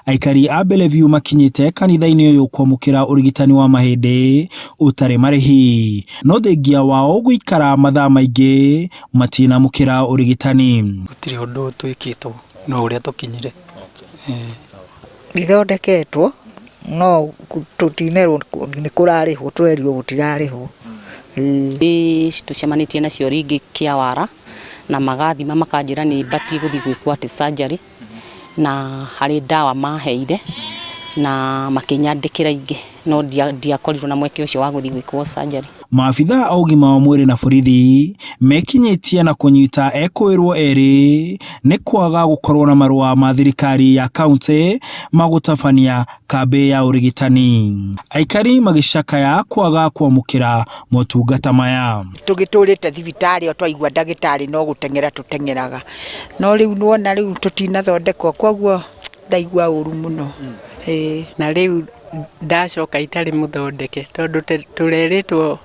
Aikari a Bellevue makinyĩte kanitha-inĩ ũyũ kwamũkĩra ũrigitani wa mahĩndĩ ũtarĩ marĩhi, no thengia wao gũikara mathaa maingĩ matinamũkĩra ũrigitani. Gũtirĩ ũndũ twĩkĩtwo no ũrĩa tũkinyire. Ithondeketwo no tũtinerwo nĩ kũrarĩhwo, tũrerirwo gũtirarĩhwo. Ĩĩ. Tũcemanĩtie nacio rĩngĩ Kĩawara na magathima makanjĩra nĩ batiĩ gũthiĩ gwĩkwo atĩ surgery na harĩ ndawa maheire na makĩnyandĩkĩra ingĩ no ndiakorirwo na mweke ũcio wa gũthiĩ gwĩkwo surgery. Maabithaa a ũgima wa mwĩrĩ na borithi mekinyĩtie na kũnyita ekũĩrwo erĩ nĩ kwaga gũkorwo na marũa ma thirikari ya kauntĩ ma gũtabania kambĩ ya ũrigitani. Aikari magĩcakaya kwaga kwamũkĩra motungata maya. Tũgĩtũrĩte thibitarĩ o twaigua ndagĩtarĩ no gũteng'era tũteng'eraga, no rĩu nĩwona rĩu tũtinathondekwo koguo ndaigua ũru mũno, ĩĩ. Na rĩu ndacoka itarĩ mũthondeke tondũ tũrerĩtwo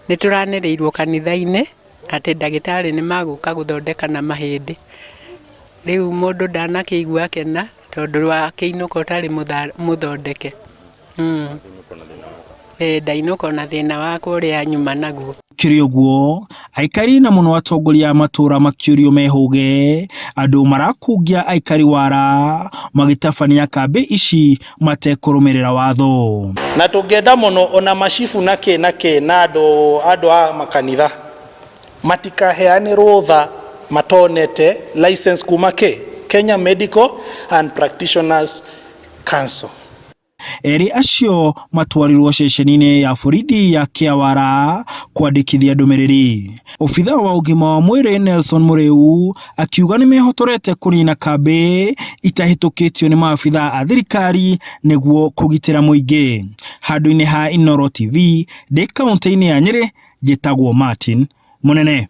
nĩ tũranĩrĩirwo kanitha-inĩ atĩ ndagĩtarĩ nĩ magũka gũthondeka na mahĩndĩ. Rĩu mũndũ ndanakĩigua akena tondũ wakĩinũka ũtarĩ mũthondeke. Ndainũka ona thĩna wakwa ũrĩa nyuma naguo. Gũkĩrĩ ũguo, aikari na mũno atongoria a matũra makĩũrio mehũge andũ marakungia aikari wara magĩtabania kambĩ ici matekũrũmĩrĩra watho. Na tũngĩenda mũno ona macibu na kĩ na kĩ na andũ andũ a makanitha matikaheane rũtha matonete license kuma kĩ Kenya Medical and Practitioners Council. Erĩ acio matwarirwo ceceni-inĩ ya borithi ya Kĩawara kwandĩkithia ndũmĩrĩri. Obithaa wa ũgima wa mwĩrĩ Nelson Mũrĩu akiuga nĩmehotorete kũnina kambĩ itahĩtũkĩtio nĩ maabithaa a thirikari nĩguo kũgitĩra mũingĩ. Handũ-inĩ ha Inooro TV ndĩ kauntĩ-inĩ ya Nyĩrĩ, njĩtagwo Martin Mũnene.